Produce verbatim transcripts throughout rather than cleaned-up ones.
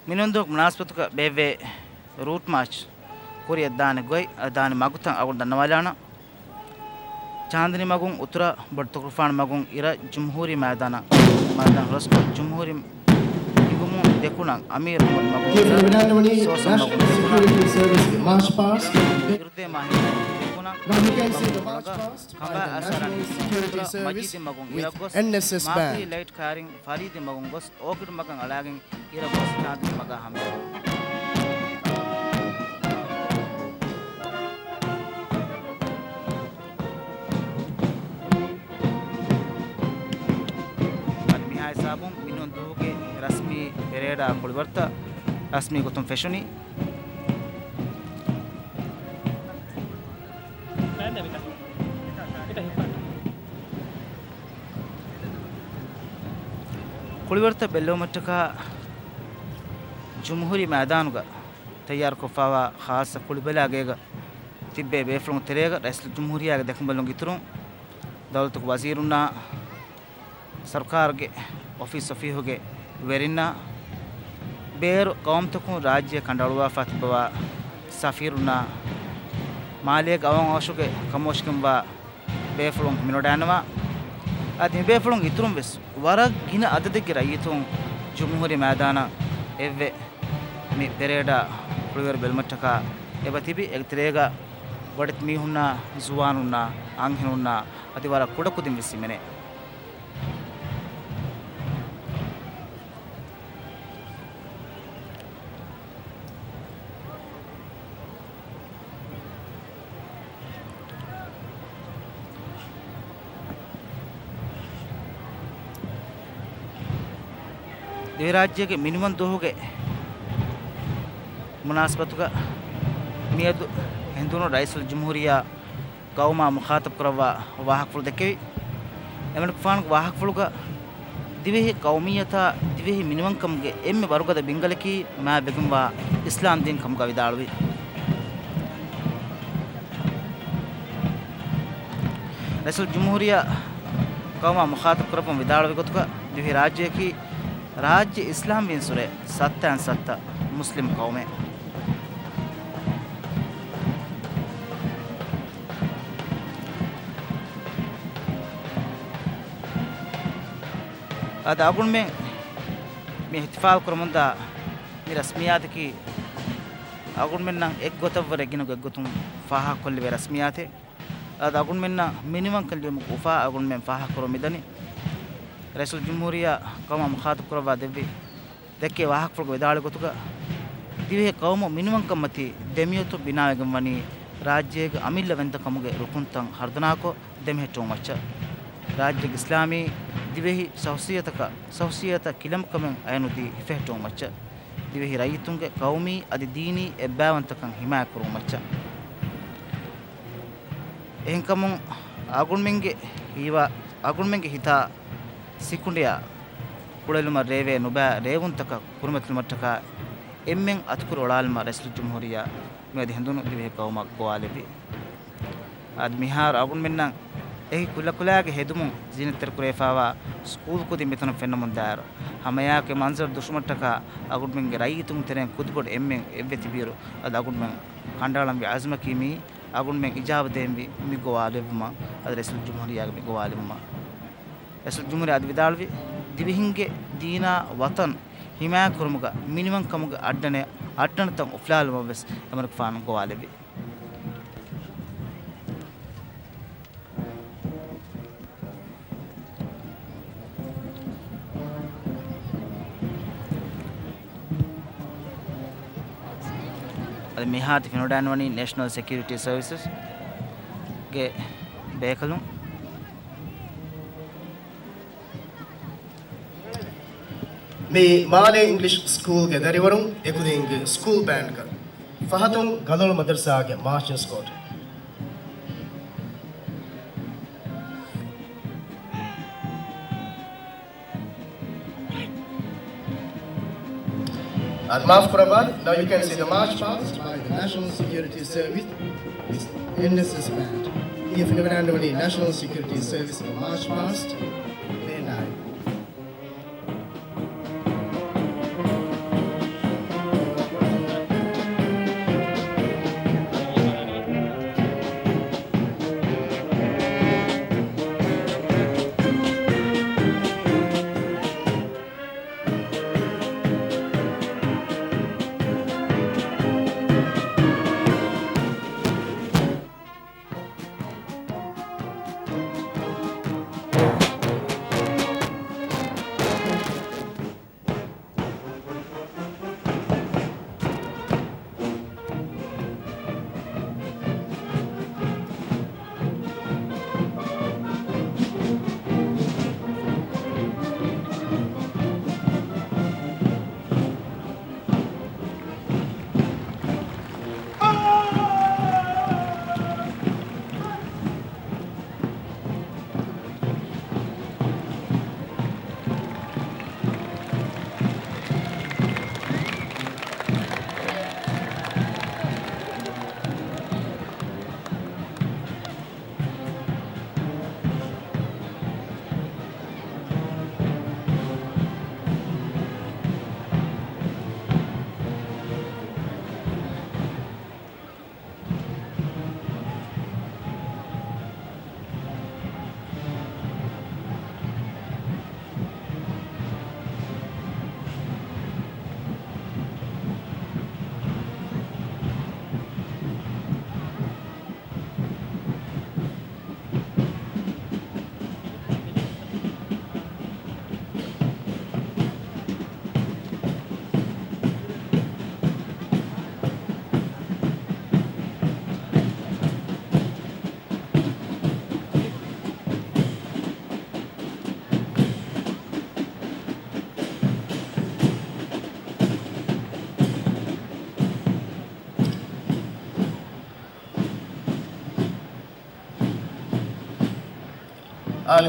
މިނިވަންދޫ މުނާސަބަތުގަ ބޭއްވޭ ރޫޓް މާޗް ކުރިއަށް ދާނެ ގޮތް، އަދި ދާނެ މަގުތައް އަޅުގަނޑު ދަންނަވާލާނަން. ޗާންދިނި މަގުން އުތުރަށް ބޮޑުތުކުރުފާނު މަގުން އިރަށް ޖުމްހޫރީ މައިދާނަށް، މައިދާނަށް ރަސްކޮށް ޖުމްހޫރީ ހިނގުމުން ދެކުނަށް އަމީރު މަގުން އިރަށް، ސޯސަން މަގުން ދެކުނަށް އިރުދޭ މާހިން ދެކުނަށް ކަނބާ އަސާރަނީ މަގުން އުތުރަށް މަޖީދީ މަގުން އިރަށް ގޮސް މާކުރީ ލައިޓް ކާރިން ފަރީދީ މަގުން ގޮސް އޯކިޑް މަގަށް އަޅާގެން އިރަށް ގޮސް ޗާންދިނި މަގާ ހަމަޔަށް. އަދި މިހާ ހިސާބުން މިނިވަންދޫގެ ރަސްމީ ޕެރޭޑާ ކުޅިވަރުތައް ރަސްމީ ގޮތުން ފެށުނީ. ކުޅިވަރުތައް ބެއްލެވުމަށްޓަކާ ޖުމްހޫރީ މައިދާނުގަ ތައްޔާރުކޮށްފައިވާ ޚާއްޞަ ކުޅިބަލާ ގޭގަ ތިއްބޭ ބޭފުޅުން ތެރޭގަ ރައީސުލްޖުމްހޫރިއްޔާގެ ދެކުންބަލުން އިތުރުން، ދައުލަތުގެ ވަޒީރުންނާ، ސަރުކާރުގެ އޮފީސް އޮފީހުގެ ވެރިންނާ، ބޭރު ޤައުމުތަކުން ރާއްޖެ ކަނޑައަޅުވާފަ ތިއްބަވާ ސަފީރުންނާ، މާލޭގެ އަވަށް އަވަށުގެ ކަމުވެސްގެންވާ ބޭފުޅުން މިނުވަޑައިންނަވާ. އަދި މިބޭފުޅުން އިތުރުން ވެސް ވަރަށް ގިނަ އަދަދެއްގެ ރައްޔިތުން ޖުމްހޫރީ މައިދާނަށް އެއްވެ މި ޕެރޭޑާ ކުޅިވަރު ބެލުމަށްޓަކާ އެބަ ތިބި. އޭގެ ތެރޭގަ ބޮޑެތި މީހުންނާ، ޒުވާނުންނާ، އަންހެނުންނާ އަދި ވަރަށް ކުޑަކުދިން ވެސް ހިމެނޭ. ދިވެހިރާއްޖޭގެ މިނިވަން ދުވަހުގެ މުނާސަބަތުގަ މިއަދު ހެނދުނު ރައީސުލްޖުމްހޫރިއްޔާ ޤައުމާ މުޚާޠަބު ކުރައްވާ ވާހަކަފުޅު ދެއްކެވި. އެމަނިކުފާނުގެ ވާހަކަފުޅުގަ ދިވެހި ޤައުމިއްޔަތާ ދިވެހި މިނިވަންކަމުގެ އެންމެ ވަރުގަދަ ބިންގަލަކީ މާތް ބެގުންވާ އިސްލާމް ދީން ކަމުގަ ވިދާޅުވި. ރައީސުލްޖުމްހޫރިއްޔާ ޤައުމާ މުޚާޠަބު ކުރައްވަމުން ވިދާޅުވި ގޮތުގަ، ދިވެހިރާއްޖެއަކީ ރާއްޖެ އިސްލާމްވީންސުރެ ސައްތައިން ސައްތަ މުސްލިމް ޤައުމެއް. އަދި އަޅުގަނޑުމެން މި އިޙްތިފާލު ކުރަމުންދާ މި ރަސްމިއްޔާތަކީ އަޅުގަނޑުމެންނަށް އެއްގޮތަށްވުރެ ގިނަ ގޮތްގޮތުން ފާހަގަކޮށްލެވޭ ރަސްމިއްޔާތެއް. އަދި އަޅުގަނޑުމެންނަށް މިނިވަންކަން ލިޔުމުގެ އުފާ އަޅުގަނޑުމެން ފާހަގަކުރަމުން މިދަނީ. ރައީސުލްޖުމްހޫރިއްޔާ ޤައުމާ މުޚާޠަބު ކުރައްވާ ދެއްވި ދެއްކޭ ވާހަކަފުޅުގަ ވިދާޅުވި ގޮތުގަ، ދިވެހި ޤައުމު މިނިވަންކަންމަތީ ދެމިއޮތުން ބިނާވެގެން ވަނީ ރާއްޖޭގެ އަމިއްލަ ވެންތަކަމުގެ ރުކުންތައް ހަރުދަނާކޮށް ދެމެހެއްޓުމަށް މައްޗަށް. ރާއްޖޭގެ އިސްލާމީ ދިވެހި ޝަޚްޞިއްޔަތަކަށް، ޝަޚްޞިއްޔަތަށް ކިލަނބުކަމެއް އަޔަނުދީ ހިފެހެއްޓުމަށް މައްޗަށް. ދިވެހި ރައްޔިތުންގެ ޤައުމީ އަދި ދީނީ އެއްބައިވަންތަކަން ހިމާޔަތްކުރުމަށް މައްޗަށް. އެހެންކަމުން އަޅުގަނޑުމެންގެ ހީވާ، އަޅުގަނޑުމެންގެ ހިތާ ސިކުނޑިއާ ކުޅެލުމަށް ރޭވޭ ނުބައި ރޭވުންތަކަށް ކުރިމަތިލުމަށްޓަކާ އެންމެން އަތުކުރި އޮޅާލުމަށް ރައީސުލްޖުމްހޫރިއްޔާ މިއަދު ހެނދުނު ދިވެހި ޤައުމަށް ގޮވާލެއްވި. އަދި މިހާރު އަޅުގަނޑުމެންނަށް އެހީ ކުލަކުލައިގެ ހެދުމުން ޒީނަތްތެރިކުރެވިފައިވާ ސްކޫލް ކުދިން މިތަނަށް ފެންނަމުންދާއިރު، ހަމައެއާއެކު އެ މަންޒަރު ދުށުމަށްޓަކާ އަޅުގަނޑުމެންގެ ރައްޔިތުންގެ ތެރެއިން ކުދިބޮޑު އެންމެން އެއްވެ ތިބިއިރު، އަދި އަޅުގަނޑުމެން ކަނޑައަޅަންވީ އަޒުމަކީ މިއީ. އަޅުގަނޑުމެން އިޖާބަ ދޭންވީ މި ގޮވާލެއްވުމަށް، އަދި ރައީސުލްޖުމްހޫރިއްޔާގެ މި ގޮވާލެވުމަށް. ރައީސުލްޖުމްހޫރިއްޔާ އަދި ވިދާޅުވީ، ދިވެހިންގެ ދީނާ ވަޠަން ހިމާޔަތްކުރުމުގަ މިނިވަންކަމުގެ އައްޑަނެއް، އައްޑަނަތައް އުފުލާލުމަށް ވެސް އެމަނިކުފާނު ގޮވާލެއްވި. އަދި މިހާތަނަށް ފެނިވަޑައިގަންނަވަނީ ނޭޝަނަލް ސެކިއުރިޓީ ސަރވިސަސްގެ ބޭކަލުން. މި މާލޭ އިންގްލިޝް ސްކޫލްގެ ދަރިވަރުން އެކުދިންގެ ސްކޫލް ބޭންޑްގަ ފަހަތުން ގަލޮޅު މަދަރުސާގެ މާޗިން ސްކޯޑް. އަދި މާފު ކުރައްވާ. Now you can see the march past by the National Security Service with N S S band. އި ފިނިވަޑައިގަންނަވަނީ ނޭޝަނަލް ސެކިއުރިޓީ ސަރވިސްގެ މާޗް ޕާސްޓް ބޭންޑާއި.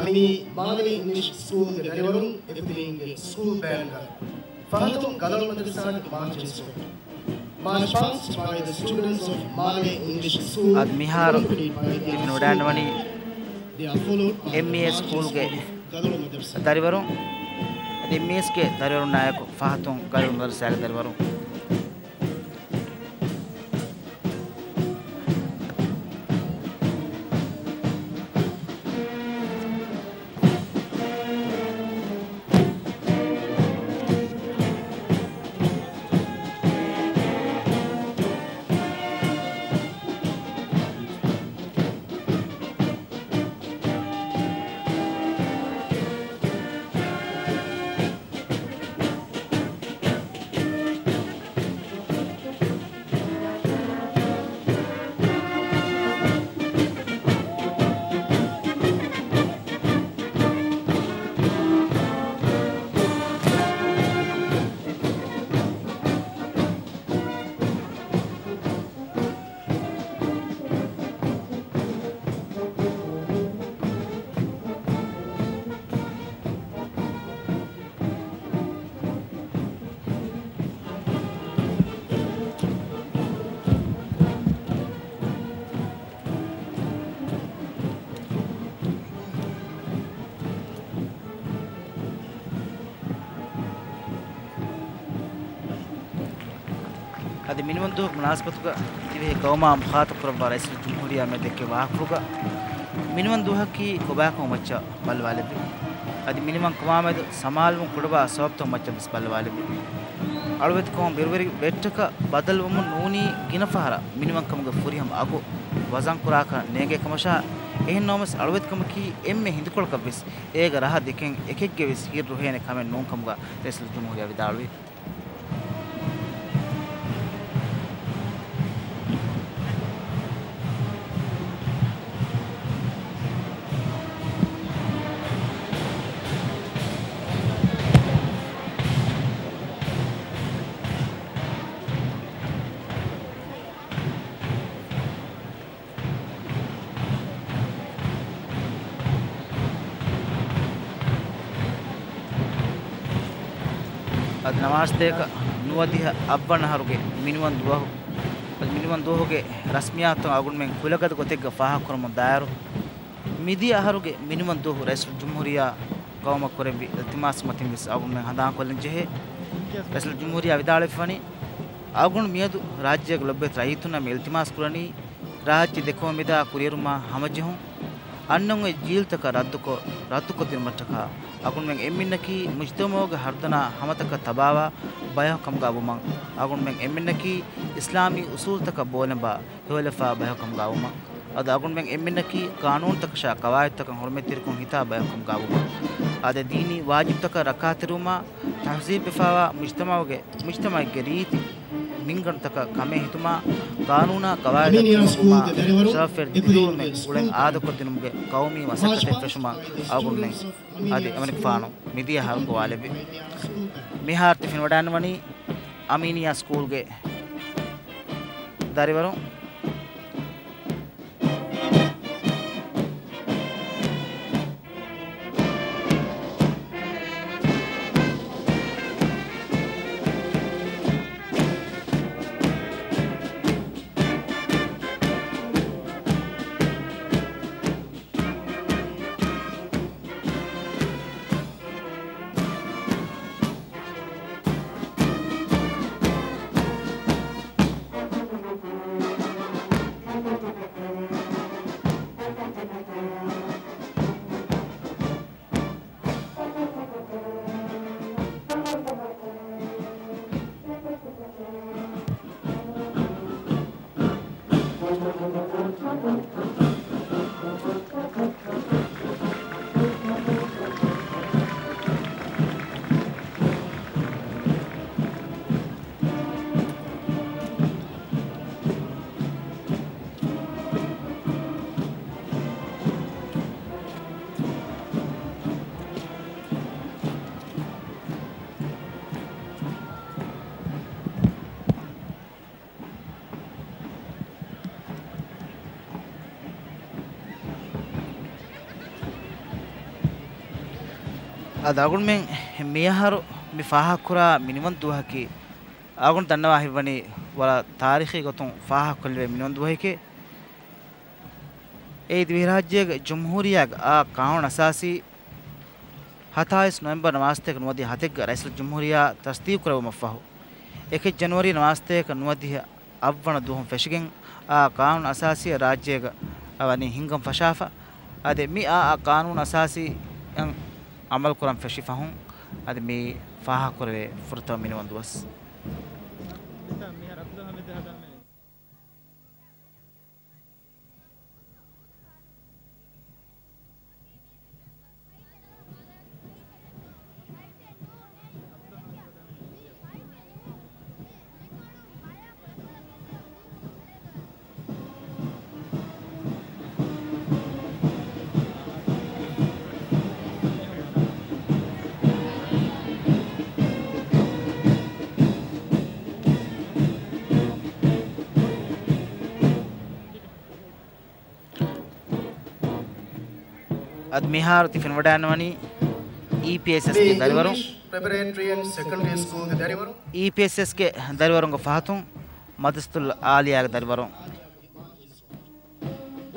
މި މާލޭ އިނގްލިޝް ސްކޫލްގެ ދަރިވަރުން އެކުދިންގެ ސްކޫލް ބޭންޑްގަ ފަހަތުން ގަލޮޅު މަދަރުސާގެ މާޗް އިންސްޓްރޫޓް. March past by the students of Malay English School, އަދި މިހާރު accompanied by their ތިބި ނުޑާން ވަނީ އެމްއީއޭ ސްކޫލްގެ ދަރިވަރުން. އަދި އެމްއީއޭގެ ދަރިވަރުންނާއެކު ފަހަތުން ގަލޮޅު މަދަރުސާގެ ދަރިވަރުން. އަދި މިނިވަންދުވަހުގެ މުނާސަބަތުގަ ދިވެހި ގައުމާ މުޚާތަބު ކުރައްވާ ރައީސުލްޖުމްހޫރިއްޔާ މެދު ދެއްކެވި ވާހަކަފުޅުގަ މިނިވަންދުވަހަކީ ކޮބާކަމުގެ މައްޗަށް ބައްލަވާލެއްވި. އަދި މިނިވަން ކަމާމެދު ސަމާލުވުން ކުޑަވާ ސަބަބުތައް މައްޗަށް ވެސް ބައްލަވާލެއްވި. އަޅުވެތިކަމުން ބިރުވެރި ވެއްޓަކަށް ބަދަލުވަމުން ނޫނީ ގިނަ ފަހަރަށް މިނިވަންކަމުގެ ފުރިހަމަ އަގު ވަޒަންކުރާކަށް ނޭނގޭ ކަމަށާ، އެހެން ނަމަވެސް އަޅުވެތިކަމަކީ އެންމެ ހިނދުކޮޅަކަށް ވެސް އޭގަ ރަހަ ދެކެން އެކެއްގެ ވެސް ހިތް ރުހޭނެ ކަމެއް ނޫން ކަމުގަ ރައީސުލްޖުމްހޫރިއްޔާ ވިދާޅުވި. އަދި ނަވާރަސަތޭކަ ނުވަދިހަ އަށްވަނަ އަހަރުގެ މިނިވަން ދުވަހު، އަދި މިނިވަން ދުވަހުގެ ރަސްމިއްޔާތުތައް އަޅުގަނޑުމެން ކުލަގަދަ ގޮތެއްގަ ފާހަގަކުރަމުން ދާއިރު، މިދިޔަ އަހަރުގެ މިނިވަން ދުވަހު ރައީސުލްޖުމްހޫރިއްޔާ ގައުމަށް ކުރެއްވި އިލްތިމާސް މަތިން ވެސް އަޅުގަނޑުމެން ހަނދާންކޮށްލަން ޖެހޭ. ރައީސުލްޖުމްހޫރިއްޔާ ވިދާޅުވެފަވަނީ، އަޅުގަނޑު މިއަދު ރާއްޖޭގެ ލޮބުވެތި ރައްޔިތުންނަށް މި އިލްތިމާސް ކުރަނީ، ރާއްޖެ ދެކޮޅު މިދާ ކުރިއެރުމާ ހަމަޖެހުން، އަންނަން އޮތް ޖީލްތަކަށް ރައްދުކޮށް، ރައްދުކޮށްދިނުމަށްޓަކާ، އަޅުގަނޑުމެން އެންމެންނަކީ މުޖްތަމަޢުގެ ހަރުދަނާ ހަމަތަކަށް ތަބާވާ ބަޔަކު ކަމުގަ ވުމަށް، އަޅުގަނޑުމެން އެންމެންނަކީ އިސްލާމީ އުސޫލުތަކަށް ބޯލަނބާ ހެޔޮލަފާ ބަޔަކު ކަމުގަ ވުމަށް، އަދި އަޅުގަނޑުމެން އެންމެންނަކީ ޤާނޫނުތަކަށާ ޤަވާޢިދުތަކަށް ހުރުމަތްތެރިކޮށް ހިތާ ބަޔަކު ކަމުގަ ވުމަށް، އަދި ދީނީ ވާޖިބުތަކަށް ރައްކާތެރިވުމާ، ތަހުޒީބުވެފާވާ މުޖްތަމަޢުގެ، މުޖްތަމަޢެއްގެ ރީތި މިންގަނޑުތަކަށް ކަމޭ ހިތުމާ، ޤާނޫނާ ޤަވާޢިދަށް ކިޔެވުމާ، ޝަރަފުވެރި ދިރިއުޅުމެއް އުޅެން އާދަކޮށްދިނުމުގެ ޤައުމީ މަސައްކަތެއް ފެށުމަށް އަޅުގަނޑުމެން އަދި އެމަނިކުފާނު މިދިޔަ އަހަރު ގޮވާލެއްވި. މިހާރު ތި ފެނިވަޑައިގަންނަވަނީ އަމީނިއްޔާ ސްކޫލްގެ ދަރިވަރުން. އަދި އަޅުގަނޑުމެން މިއަހަރު މި ފާހަގަކުރާ މިނިވަން ދުވަހަކީ، އަޅުގަނޑު ދަންނަވާ ހިތްވަނީ ވަރަށް ތާރީޚީ ގޮތުން ފާހަގަކޮށްލެވޭ މިނިވަން ދުވަހެކޭ. އެއީ ދިވެހިރާއްޖޭގެ ޖުމްހޫރިއްޔާގެ އާ ޤާނޫނު އަސާސީ ހަތާވީސް ނޮވެމްބަރު ނަވާސްތޭކަ ނުވަދިހަ ހަތެއްގަ ރައީސުލްޖުމްހޫރިއްޔާ ތަޞްދީޤުކުރެއްވުމަށްފަހު، އެކެއް ޖަނުއަރީ ނަވާސްތޭކަ ނުވަދިހަ އަށްވަނަ ދުވަހުން ފެށިގެން އާ ޤާނޫނު އަސާސީއަށް ރާއްޖޭގަ ވަނީ ހިންގަން ފަށާފަ. އަދި މި އާ، އާ ޤާނޫނު އަސާސީއަށް އަމަލުކުރަން ފެށި ފަހުން، އަދި މި ފާހަގަކުރެވޭ ފުރަތަމަ މިނިވަން ދުވަސް. އަދި މިހާރު ތި ފެނިވަޑައިގަންނަވަނީ އީޕީއެސްއެސްގެ ދަރިވަރުން، އީޕީއެސްއެސްގެ ދަރިވަރުންގެ ފަހަތުން މަދްރަސަތުލް އާލިޔާގެ ދަރިވަރުން.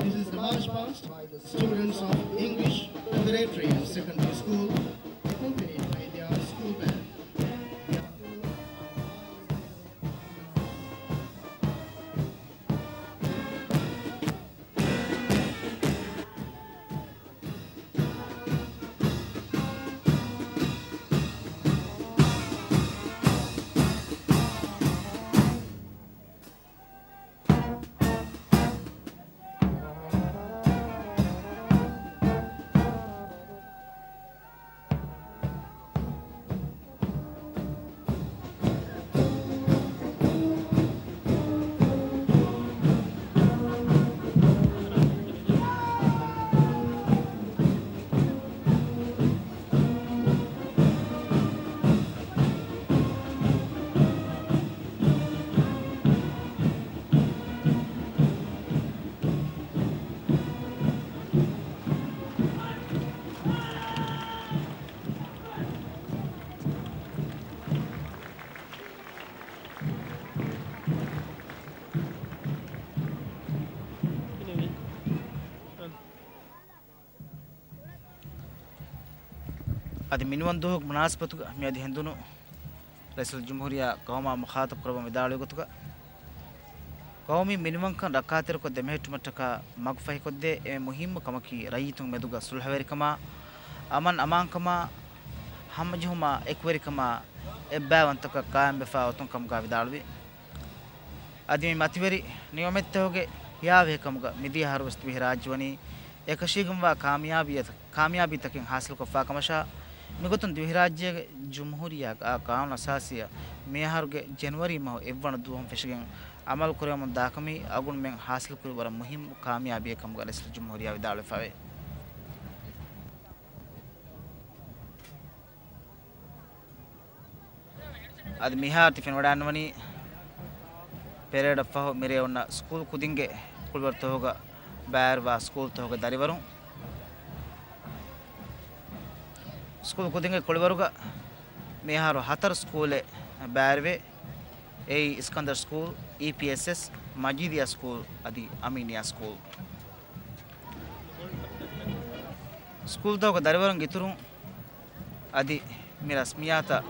This is the march past by the students of English Preparatory and Secondary School, accompanied by their school band. އަދި މިނިވަން ދުވަހުގެ މުނާސަބަތުގަ މިއަދު ހެނދުނު ރައީސުލްޖުމްހޫރިއްޔާ ޤައުމާ މުޚާޠަބު ކުރައްވަން ވިދާޅުވި ގޮތުގަ، ޤައުމީ މިނިވަންކަން ރައްކާތެރިކޮށް ދެމެހެއްޓުމަށްޓަކާ މަގުފަހިކޮށްދޭ އެންމެ މުހިއްމު ކަމަކީ ރައްޔިތުން މެދުގަ ޞުލްޙަވެރިކަމާ، އަމަން އަމާންކަމާ، ހަމަޖެހުމާ، އެކުވެރިކަމާ، އެއްބައިވަންތަކަން ޤާއިމްވެފާ އޮތުން ކަމުގަ ވިދާޅުވި. އަދި މި މަތިވެރި ނިޢުމަތްތަކުގެ ހިޔާވަހިކަމުގަ މިދިޔަ އަހަރުވެސް ދިވެހިރާއްޖެ ވަނީ އެކަށީގެންވާ ކާމިޔާބީއަށް، ކާމިޔާބީތަކެއް ހާސިލްކޮށްފާ ކަމަށާ، މިގޮތުން ދިވެހިރާއްޖޭގެ ޖުމްހޫރިއްޔާގެ އާ ޤާނޫނު އަސާސީއަށް މިއަހަރުގެ ޖެނުއަރީ މަހު އެއްވަނަ ދުވަހުން ފެށިގެން އަމަލު ކުރެވެމުން ދާކަމީ އަޅުގަނޑުމެން ހާސިލްކުރި ވަރަށް މުހިއްމު ކާމިޔާބީއެއް ކަމުގަ ރައީސުލްޖުމްހޫރިއްޔާ ވިދާޅުވެފައެވެ. އަދި މިހާރު ތި ފެނިވަޑައިގަންނަވަނީ ޕެރޭޑަށް ފަހު މިރޭ އޮންނަ ސްކޫލް ކުދިންގެ ކުޅިވަރުތަކުގަ ބައިވެރިވާ ސްކޫލްތަކުގެ ދަރިވަރުން. ސްކޫލް ކުދިންގެ ކުޅިވަރުގަ މިއަހަރު ހަތަރު ސްކޫލެއް ބައިވެރިވޭ. އެއީ އިސްކަންދަރު ސްކޫލް، އީޕީއެސްއެސް، މަޖީދިއްޔާ ސްކޫލް އަދި އަމީނިއްޔާ ސްކޫލް. ސްކޫލްތަކުގެ ދަރިވަރުންގެ އިތުރުން އަދި މި ރަސްމިއްޔާތަށް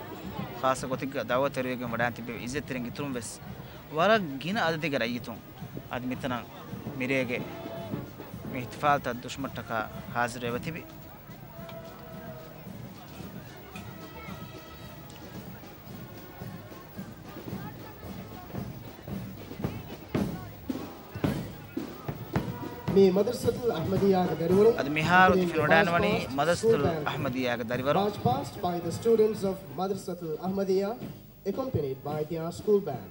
ޚާއްޞަ ގޮތެއްގަ ދަޢުވަތުވެރިވެގެން ވަޑައިގެން ތިއްބެވި އިއްޒަތްތެރިންގެ އިތުރުން ވެސް ވަރަށް ގިނަ އަދަދެއްގެ ރައްޔިތުން އަދި މިތަނަށް މިރޭގެ މި އިޙްތިފާލްތައް ދުށުމަށްޓަކާ ހާޒިރުވެވަ ތިބި. މި މަދްރަސަތުލް އަޙްމަދިއްޔާގެ ދަރިވަރުން އަދި މިހާރު ތި ފެނިވަޑައިގަންނަވަނީ މަދްރަސަތުލް އަޙްމަދިއްޔާގެ ދަރިވަރުން. March past by the students of Madrasatul Ahmadiyya, accompanied by their school band.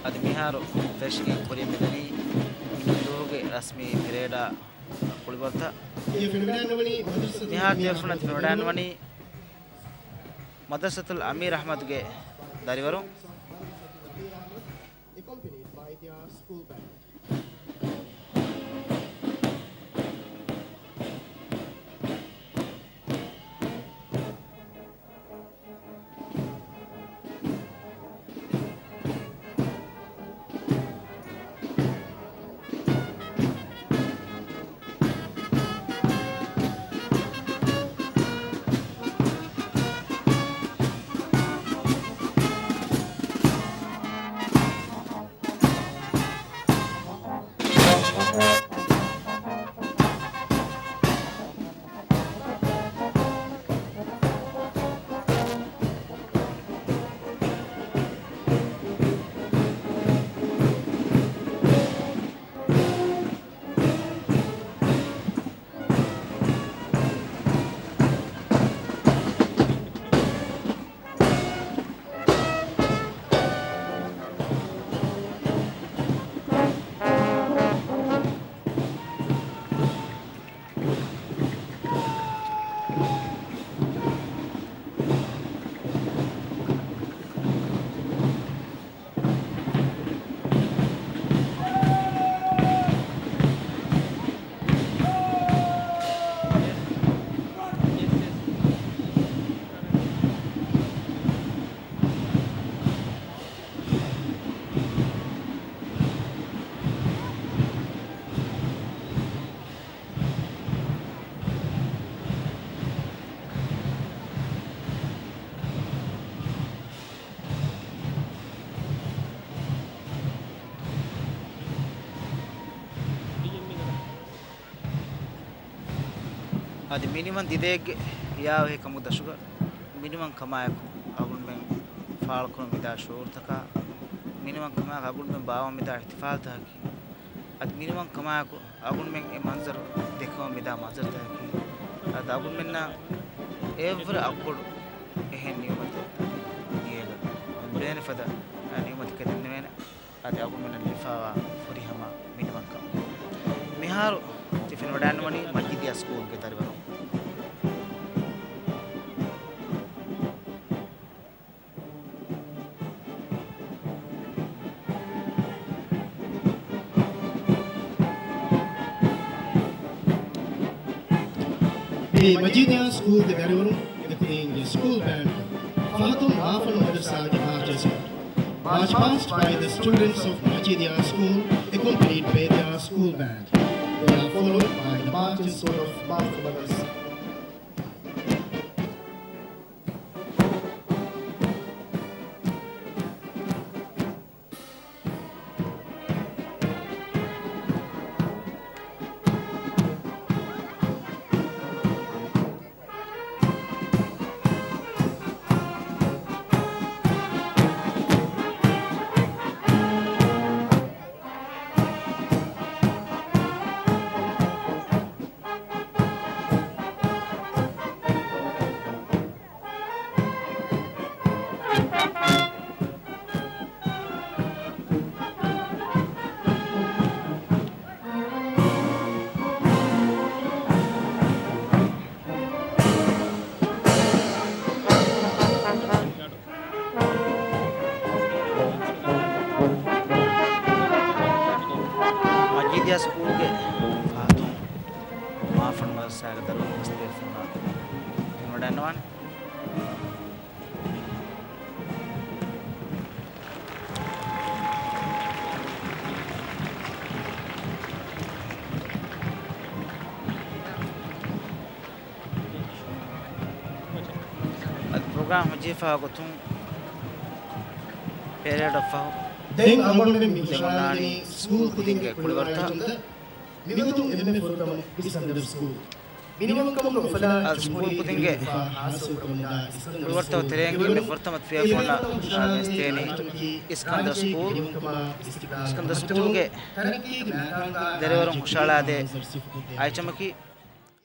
އަދި މިހާރު ފެށިގެން ކުރިއަށް މިދަނީ ދުވަހުގެ ރަސްމީ ޕެރޭޑާ ކުޅިވަރުތައް. މިހާރު ތިޔަފުނަށް ފެނިވަޑައިނުވަނީ މަދްރަސަތުލް އަމީރު އަޙްމަދުގެ ދަރިވަރުން. އަދި މިނިވަން ދިދައެއްގެ ހިޔާވަހިކަމުގެ ދަށުގަ މިނިވަންކަމާއެކު އަޅުގަނޑުމެން ފާޅުކުރަމުން މިދާ ޝުޢޫރުތަކާ، މިނިވަންކަމާއެކު އަޅުގަނޑުމެން ބާވަމުން މިދާ އިޙްތިފާލުތަކަކީ، އަދި މިނިވަންކަމާއެކު އަޅުގަނޑުމެން އެ މަންޒަރު ދެކެމުން މިދާ މަންޒަރުތަކަކީ، އަދި އަޅުގަނޑުމެންނަށް އެއަށްވުރެ އަގުބޮޑު އެހެން ނިޢުމަތެއް މިއޭގަ އުޅޭނެ ފަދަ ނިޢުމަތެއް ކަދެންނެވޭނެ. އަދި އަޅުގަނޑުމެންނަށް ލިބިފައިވާ ފުރިހަމަ މިނިވަންކަމުގަ މިހާރު ތި ފެނިވަޑައިނުވަނީ މަޖީދިއްޔާ ސްކޫލްގެ ދަރިވަރުން. މި މަޖީދިއްޔާ ސްކޫލްގެ ދަރިވަރުން އެކުދިންގެ ސްކޫލް ބޭންޑް ފަހަތުން މާފަންނު މަދަރުސާގެ މާޗަށް އެސްކޯޓް. March past by the students of Majidiya School, accompanied by their school band. They are followed by the march escort of Marfa Madrasa. މަޖީދިއްޔާ ސްކޫލްގެ ފަހަތުން މާފަންނު މަދަރުސާގެ ދަރިވަރުން ވެސް ތިޔަފުނަށް ފެނިވަޑައިނުވާނެ. އަދި ޕްރޮގްރާމް ހުއްޖެފާ ގޮތުން ޕެރޭޑަށް ފަހު ދެން އަޅުގަނޑުމެން މި ހުށަހަޅާނީ ސްކޫލް ކުދިންގެ ކުޅިވަރުތައް. މިގޮތުން އެންމެ ފުރަތަމަ އިސްކަންދަރު ސްކޫލް. މިނިވަންކަމުގެ އުފަލާ އަދި ސްކޫލް ކުދިންގެ ކުޅިވަރުތަކުގެ ތެރެއިން އެންމެ ފުރަތަމަ ތިޔަފުނަށް އަރަން އެސްދޭނީ އިސްކަންދަރު ސްކޫލް. އިސްކަންދަރު ސްކޫލްގެ ދަރިވަރުން ހުށަހަޅާދޭ އައިޓަމަކީ،